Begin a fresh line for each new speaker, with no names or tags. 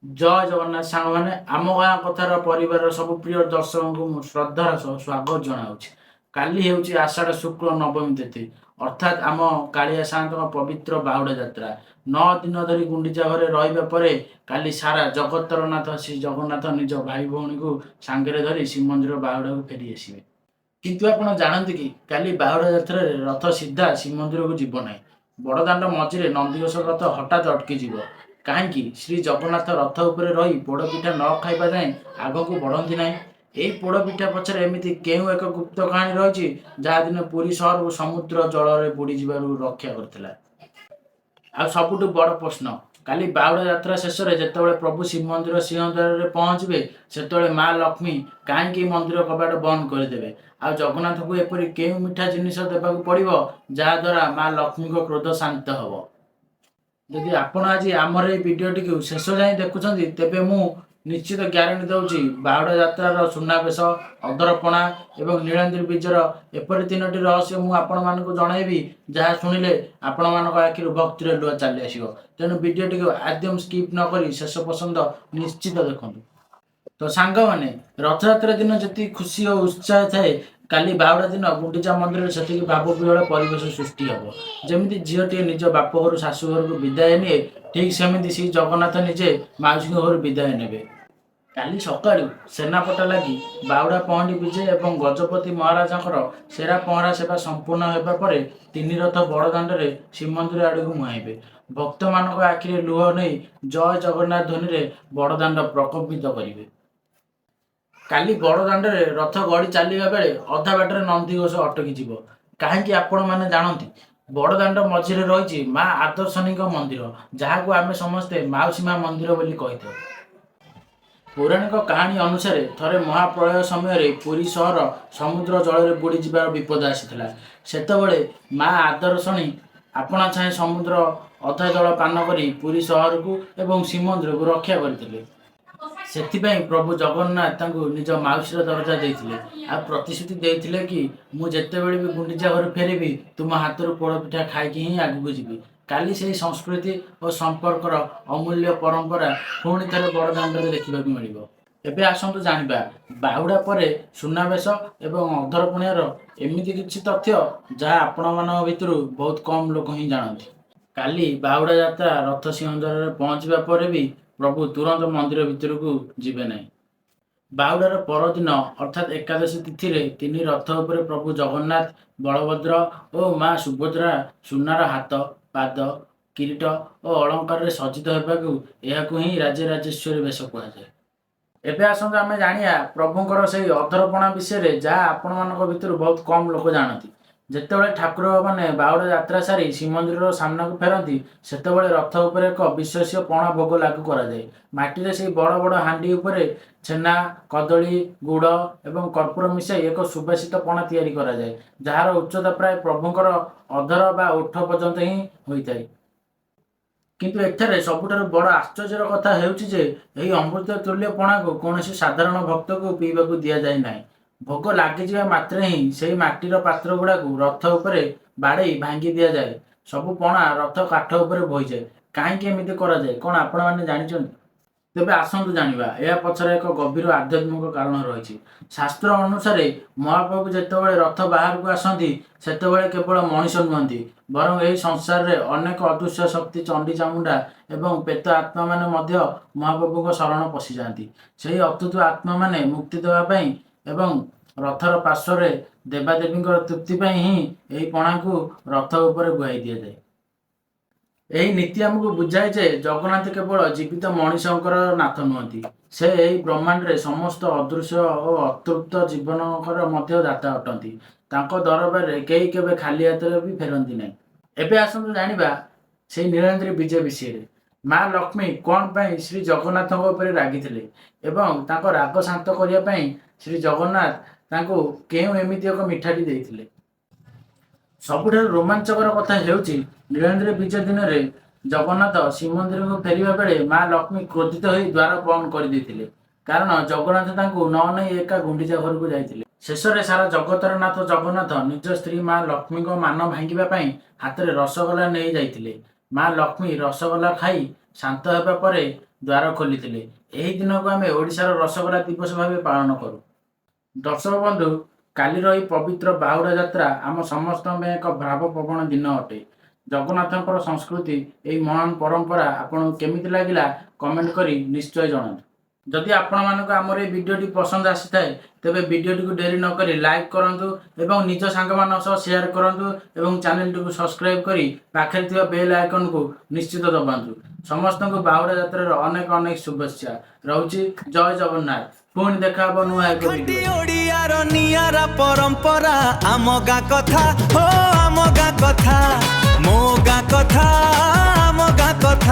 ଜୟ ଜଗନ୍ନାଥ ସାଙ୍ଗମାନେ, ଆମ ଗାଁ କଥାର ପରିବାରର ସବୁ ପ୍ରିୟ ଦର୍ଶକଙ୍କୁ ମୁଁ ଶ୍ରଦ୍ଧାର ସହ ସ୍ୱାଗତ ଜଣାଉଛି। କାଲି ହେଉଛି ଆଷାଢ଼ ଶୁକ୍ଳ ନବମୀ ତିଥି, ଅର୍ଥାତ୍ ଆମ କାଳିଆ ସାଆନ୍ତଙ୍କ ପବିତ୍ର ବାହୁଡ଼ା ଯାତ୍ରା। 9 ଦିନ ଧରି ଗୁଣ୍ଡିଚା ଘରେ ରହିବା ପରେ କାଲି ସାରା ଜଗତର ନାଥ ଶ୍ରୀ ଜଗନ୍ନାଥ ନିଜ ଭାଇ ଭଉଣୀକୁ ସାଙ୍ଗରେ ଧରି ଶ୍ରୀମନ୍ଦିର ବାହୁଡ଼ାକୁ ଫେରି ଆସିବେ। କିନ୍ତୁ ଆପଣ ଜାଣନ୍ତି କି, କାଲି ବାହୁଡ଼ା ଯାତ୍ରାରେ ରଥ ସିଧା ଶ୍ରୀମନ୍ଦିରକୁ ଯିବ ନାହିଁ। ବଡ଼ଦାଣ୍ଡ ମଝିରେ ନନ୍ଦିଘୋଷ ରଥ ହଠାତ୍ ଅଟକିଯିବ। କାହିଁକି ଶ୍ରୀ ଜଗନ୍ନାଥ ରଥ ଉପରେ ରହି ପୋଡ଼ପିଠା ନ ଖାଇବା ଯାଏଁ ଆଗକୁ ବଢ଼ନ୍ତି ନାହିଁ? ଏହି ପୋଡ଼ପିଠା ପଛରେ ଏମିତି କେଉଁ ଏକ ଗୁପ୍ତ କାହାଣୀ ରହିଛି, ଯାହା ଦିନେ ପୁରୀ ସହରକୁ ସମୁଦ୍ର ଜଳରେ ବୁଡ଼ିଯିବାରୁ ରକ୍ଷା କରିଥିଲା? ଆଉ ସବୁଠୁ ବଡ଼ ପ୍ରଶ୍ନ, କାଲି ବାହୁଡ଼ା ଯାତ୍ରା ଶେଷରେ ଯେତେବେଳେ ପ୍ରଭୁ ଶ୍ରୀମନ୍ଦିର ସିଂହଦ୍ୱାରରେ ପହଞ୍ଚିବେ, ସେତେବେଳେ ମା ଲକ୍ଷ୍ମୀ କାହିଁକି ମନ୍ଦିର କବାଟ ବନ୍ଦ କରିଦେବେ? ଆଉ ଜଗନ୍ନାଥଙ୍କୁ ଏପରି କେଉଁ ମିଠା ଜିନିଷ ଦେବାକୁ ପଡ଼ିବ, ଯାହାଦ୍ୱାରା ମା ଲକ୍ଷ୍ମୀଙ୍କ କ୍ରୋଧ ଶାନ୍ତ ହେବ? ଯଦି ଆପଣ ଆଜି ଆମର ଏଇ ଭିଡ଼ିଓଟିକୁ ଶେଷ ଯାଏଁ ଦେଖୁଛନ୍ତି, ତେବେ ମୁଁ ନିଶ୍ଚିତ ଗ୍ୟାରେଣ୍ଟି ଦେଉଛି, ବାହୁଡ଼ା ଯାତ୍ରାର ସୁନାବେଶ, ଅଧରପଣା ଏବଂ ନୀଳାଦ୍ରି ବିଜେର ଏପରି ତିନୋଟି ରହସ୍ୟ ମୁଁ ଆପଣମାନଙ୍କୁ ଜଣାଇବି, ଯାହା ଶୁଣିଲେ ଆପଣମାନଙ୍କ ଆଖିରୁ ଭକ୍ତିର ଲୁହ ଚାଲି ଆସିବ। ତେଣୁ ଭିଡ଼ିଓଟିକୁ ଆଦୌ ସ୍କିପ୍ ନ କରି ଶେଷ ପର୍ଯ୍ୟନ୍ତ ନିଶ୍ଚିତ ଦେଖନ୍ତୁ। ତ ସାଙ୍ଗମାନେ, ରଥଯାତ୍ରା ଦିନ ଯେତିକି ଖୁସି ଓ ଉତ୍ସାହ ଥାଏ, କାଲି ବାହୁଡ଼ା ଦିନ ଗୁଣ୍ଡିଚା ମନ୍ଦିରରେ ସେତିକି ଭାବବିହ୍ୱଳ ପରିବେଶ ସୃଷ୍ଟି ହେବ। ଯେମିତି ଝିଅଟିଏ ନିଜ ବାପ ଘରୁ ଶାଶୁ ଘରକୁ ବିଦାୟ ନିଏ, ଠିକ୍ ସେମିତି ଶ୍ରୀ ଜଗନ୍ନାଥ ନିଜେ ମାଉସୀଙ୍କ ଘରୁ ବିଦାୟ ନେବେ। କାଲି ସକାଳୁ ସେନାପଟା ଲାଗି, ବାହୁଡ଼ା ପହଣ୍ଡି ବିଜେ ଏବଂ ଗଜପତି ମହାରାଜାଙ୍କର ଛେରା ପହଁରା ସେବା ସମ୍ପୂର୍ଣ୍ଣ ହେବା ପରେ ତିନି ରଥ ବଡ଼ଦାଣ୍ଡରେ ଶ୍ରୀମନ୍ଦିର ଆଡ଼କୁ ମୁହାଁଇବେ। ଭକ୍ତମାନଙ୍କ ଆଖିରେ ଲୁହ ନେଇ ଜୟ ଜଗନ୍ନାଥ ଧ୍ୱନିରେ ବଡ଼ଦାଣ୍ଡ ପ୍ରକମ୍ପିତ କରିବେ। କାଲି ବଡ଼ଦାଣ୍ଡରେ ରଥ ଗଡ଼ି ଚାଲିବା ବେଳେ ଅଧା ବାଟରେ ନନ୍ଦିଘୋଷ ଅଟକି ଯିବ। କାହିଁକି, ଆପଣମାନେ ଜାଣନ୍ତି? ବଡ଼ଦାଣ୍ଡ ମଝିରେ ରହିଛି ମା ଆଦର୍ଶନୀଙ୍କ ମନ୍ଦିର, ଯାହାକୁ ଆମେ ସମସ୍ତେ ମାଉସୀ ମା ମନ୍ଦିର ବୋଲି କହିଥାଉ। ପୌରାଣିକ କାହାଣୀ ଅନୁସାରେ, ଥରେ ମହାପ୍ରଳୟ ସମୟରେ ପୁରୀ ସହର ସମୁଦ୍ର ଜଳରେ ବୁଡ଼ିଯିବାର ବିପଦ ଆସିଥିଲା। ସେତେବେଳେ ମା ଆଦର୍ଶନୀ ଆପଣା ଛାଏଁ ସମୁଦ୍ର ଅଧା ଜଳ ପାନ କରି ପୁରୀ ସହରକୁ ଏବଂ ଶ୍ରୀମନ୍ଦିରକୁ ରକ୍ଷା କରିଥିଲେ। ସେଥିପାଇଁ ପ୍ରଭୁ ଜଗନ୍ନାଥ ତାଙ୍କୁ ନିଜ ମାଉସୀର ଦରଜା ଦେଇଥିଲେ ଆଉ ପ୍ରତିଶ୍ରୁତି ଦେଇଥିଲେ କି, ମୁଁ ଯେତେବେଳେ ବି ଗୁଣ୍ଡିଚା ଘରୁ ଫେରିବି, ତୁମ ହାତରୁ ପୋଡ଼ପିଠା ଖାଇକି ହିଁ ଆଗକୁ ଯିବି। କାଲି ସେହି ସଂସ୍କୃତି ଓ ସମ୍ପର୍କର ଅମୂଲ୍ୟ ପରମ୍ପରା ପୁଣି ଥରେ ବଡ଼ଦାଣ୍ଡରେ ଦେଖିବାକୁ ମିଳିବ। ଏବେ ଆସନ୍ତୁ ଜାଣିବା ବାହୁଡ଼ା ପରେ ସୁନାବେଶ ଏବଂ ଅଧରପଣିଆର ଏମିତି କିଛି ତଥ୍ୟ, ଯାହା ଆପଣମାନଙ୍କ ଭିତରୁ ବହୁତ କମ୍ ଲୋକ ହିଁ ଜାଣନ୍ତି। କାଲି ବାହୁଡ଼ା ଯାତ୍ରା ରଥ ସିଂହଦ୍ୱାରରେ ପହଞ୍ଚିବା ପରେ ବି ପ୍ରଭୁ ତୁରନ୍ତ ମନ୍ଦିର ଭିତରକୁ ଯିବେ ନାହିଁ। ବାହୁଡ଼ାର ପରଦିନ, ଅର୍ଥାତ୍ ଏକାଦଶୀ ତିଥିରେ ତିନି ରଥ ଉପରେ ପ୍ରଭୁ ଜଗନ୍ନାଥ, ବଳଭଦ୍ର ଓ ମା ସୁଭଦ୍ରା ସୁନାର ହାତ, ପାଦ, କିରୀଟ ଓ ଅଳଙ୍କାରରେ ସଜ୍ଜିତ ହେବାକୁ ଏହାକୁ ହିଁ ରାଜରାଜେଶ୍ୱରୀ ବେଶ କୁହାଯାଏ। ଏବେ ଆସନ୍ତୁ ଆମେ ଜାଣିବା ପ୍ରଭୁଙ୍କର ସେଇ ଅଧରପଣା ବିଷୟରେ, ଯାହା ଆପଣମାନଙ୍କ ଭିତରୁ ବହୁତ କମ୍ ଲୋକ ଜାଣନ୍ତି। ଯେତେବେଳେ ଠାକୁରମାନେ ବାହୁଡ଼ା ଯାତ୍ରା ସାରି ଶ୍ରୀମନ୍ଦିରର ସାମ୍ନାକୁ ଫେରନ୍ତି, ସେତେବେଳେ ରଥ ଉପରେ ଏକ ବିଶେଷ ପଣା ଭୋଗ ଲାଗୁ କରାଯାଏ। ମାଟିରେ ସେଇ ବଡ଼ ବଡ଼ ହାଣ୍ଡି ଉପରେ ଛେନା, କଦଳୀ, ଗୁଡ଼ ଏବଂ କର୍ପୂର ମିଶାଇ ଏକ ସୁବାସିତ ପଣା ତିଆରି କରାଯାଏ, ଯାହାର ଉଚ୍ଚତା ପ୍ରାୟ ପ୍ରଭୁଙ୍କର ଅଧର ବା ଓଠ ପର୍ଯ୍ୟନ୍ତ ହିଁ ହୋଇଥାଏ। କିନ୍ତୁ ଏଠାରେ ସବୁଠାରୁ ବଡ଼ ଆଶ୍ଚର୍ଯ୍ୟର କଥା ହେଉଛି ଯେ, ଏହି ଅମୃତ ତୁଲ୍ୟ ପଣାକୁ କୌଣସି ସାଧାରଣ ଭକ୍ତକୁ ପିଇବାକୁ ଦିଆଯାଏ ନାହିଁ। ଭୋଗ ଲାଗିଯିବା ମାତ୍ରେ ହିଁ ସେହି ମାଟିର ପାତ୍ର ଗୁଡ଼ାକୁ ରଥ ଉପରେ ବାଡ଼େଇ ଭାଙ୍ଗି ଦିଆଯାଏ। ସବୁ ପଣା ରଥ କାଠ ଉପରେ ବୋହିଯାଏ। କାହିଁକି ଏମିତି କରାଯାଏ, କ'ଣ ଆପଣମାନେ ଜାଣିଛନ୍ତି? ତେବେ ଆସନ୍ତୁ ଜାଣିବା, ଏହା ପଛରେ ଏକ ଗଭୀର ଆଧ୍ୟାତ୍ମିକ କାରଣ ରହିଛି। ଶାସ୍ତ୍ର ଅନୁସାରେ, ମହାପ୍ରଭୁ ଯେତେବେଳେ ରଥ ବାହାରକୁ ଆସନ୍ତି, ସେତେବେଳେ କେବଳ ମଣିଷ ନୁହନ୍ତି, ବରଂ ଏହି ସଂସାରରେ ଅନେକ ଅଦୃଶ୍ୟ ଶକ୍ତି, ଚଣ୍ଡୀ, ଚାମୁଣ୍ଡା ଏବଂ ପ୍ରେତ ଆତ୍ମାମାନେ ମଧ୍ୟ ମହାପ୍ରଭୁଙ୍କ ଶରଣ ପଶିଯାଆନ୍ତି। ସେହି ଅତୃପ୍ତ ଆତ୍ମାମାନେ ମୁକ୍ତି ଦେବା ପାଇଁ ଏବଂ ରଥର ପାର୍ଶ୍ୱରେ ଦେବାଦେବୀଙ୍କର ତୃପ୍ତି ପାଇଁ ହିଁ ଏହି ପଣାକୁ ରଥ ଉପରେ ବୁହାଇ ଦିଆଯାଏ। ଏହି ନୀତି ଆମକୁ ବୁଝାଏ ଯେ, ଜଗନ୍ନାଥ କେବଳ ଜୀବିତ ମଣିଷଙ୍କର ନାଥ ନୁହନ୍ତି, ସେ ଏହି ବ୍ରହ୍ମାଣ୍ଡରେ ସମସ୍ତ ଅଦୃଶ୍ୟ ଓ ଅତୃପ୍ତ ଜୀବନଙ୍କର ମଧ୍ୟ ଦାତା ଅଟନ୍ତି। ତାଙ୍କ ଦରବାରରେ କେହି କେବେ ଖାଲି ହାତରେ ବି ଫେରନ୍ତି ନାହିଁ। ଏବେ ଆସନ୍ତୁ ଜାଣିବା ସେଇ ନୀଳାଦ୍ରି ବିଜେ ବିଷୟରେ। ମା ଲକ୍ଷ୍ମୀ କ'ଣ ପାଇଁ ଶ୍ରୀ ଜଗନ୍ନାଥଙ୍କ ଉପରେ ରାଗିଥିଲେ ଏବଂ ତାଙ୍କ ରାଗ ଶାନ୍ତ କରିବା ପାଇଁ ଶ୍ରୀ ଜଗନ୍ନାଥ ତାଙ୍କୁ କେଉଁ ଏମିତି ଏକ ମିଠାଟି ଦେଇଥିଲେ? ସବୁଠାରୁ ରୋମାଞ୍ଚକର କଥା ହେଉଛି, ନୀଳାଦ୍ରି ବିଜେ ଦିନରେ ଜଗନ୍ନାଥ ଶ୍ରୀମନ୍ଦିରକୁ ଫେରିବା ବେଳେ ମା ଲକ୍ଷ୍ମୀ କ୍ରୋଧିତ ହୋଇ ଦ୍ୱାର ବନ୍ଦ କରିଦେଇଥିଲେ, କାରଣ ଜଗନ୍ନାଥ ତାଙ୍କୁ ନ ନେଇ ଏକା ଗୁଣ୍ଡିଚା ଘରକୁ ଯାଇଥିଲେ। ଶେଷରେ ସାରା ଜଗତର ନାଥ ଜଗନ୍ନାଥ ନିଜ ସ୍ତ୍ରୀ ମା ଲକ୍ଷ୍ମୀଙ୍କ ମାନ ଭାଙ୍ଗିବା ପାଇଁ ହାତରେ ରସଗୋଲା ନେଇ ଯାଇଥିଲେ। ମା ଲକ୍ଷ୍ମୀ ରସଗୋଲା ଖାଇ ଶାନ୍ତ ହେବା ପରେ ଦ୍ୱାର ଖୋଲିଥିଲେ। ଏହି ଦିନକୁ ଆମେ ଓଡ଼ିଶାର ରସଗୋଲା ଦିବସ ଭାବେ ପାଳନ କରୁ। ଦର୍ଶକ ବନ୍ଧୁ, କାଲିର ଏହି ପବିତ୍ର ବାହୁଡ଼ା ଯାତ୍ରା ଆମ ସମସ୍ତଙ୍କ ପାଇଁ ଏକ ଭାବପ୍ରବଣ ଦିନ ଅଟେ। ଜଗନ୍ନାଥଙ୍କର ସଂସ୍କୃତି, ଏହି ମହାନ ପରମ୍ପରା ଆପଣଙ୍କୁ କେମିତି ଲାଗିଲା, କମେଣ୍ଟ କରି ନିଶ୍ଚୟ ଜଣାନ୍ତୁ। ଯଦି ଆପଣମାନଙ୍କୁ ଆମର ଏହି ଭିଡ଼ିଓଟି ପସନ୍ଦ ଆସିଥାଏ, ତେବେ ଭିଡ଼ିଓଟିକୁ ଡେରି ନକରି ଲାଇକ୍ କରନ୍ତୁ ଏବଂ ନିଜ ସାଙ୍ଗମାନଙ୍କ ସହ ସେୟାର କରନ୍ତୁ ଏବଂ ଚ୍ୟାନେଲଟିକୁ ସବସ୍କ୍ରାଇବ୍ କରି ପାଖରେ ଥିବା ବେଲ୍ ଆଇକନକୁ ନିଶ୍ଚିତ ଦବାନ୍ତୁ। ସମସ୍ତଙ୍କୁ ବାହୁଡ଼ା ଯାତ୍ରାର ଅନେକ ଅନେକ ଶୁଭେଚ୍ଛା। ରହୁଛି, ଜୟ ଜଗନ୍ନାଥ। ପୁଣି ଦେଖା ହବ ନୂଆ ଏକ
ଖାଣ୍ଟି
ଭିଡ଼ିଓ।
ଓଡ଼ିଆର ନିଆରା ପରମ୍ପରା, ଆମ ଗାଁ କଥା ହୋ, ଆମ ଗାଁ କଥା, ମୋ ଗାଁ କଥା, ଆମ ଗାଁ କଥା।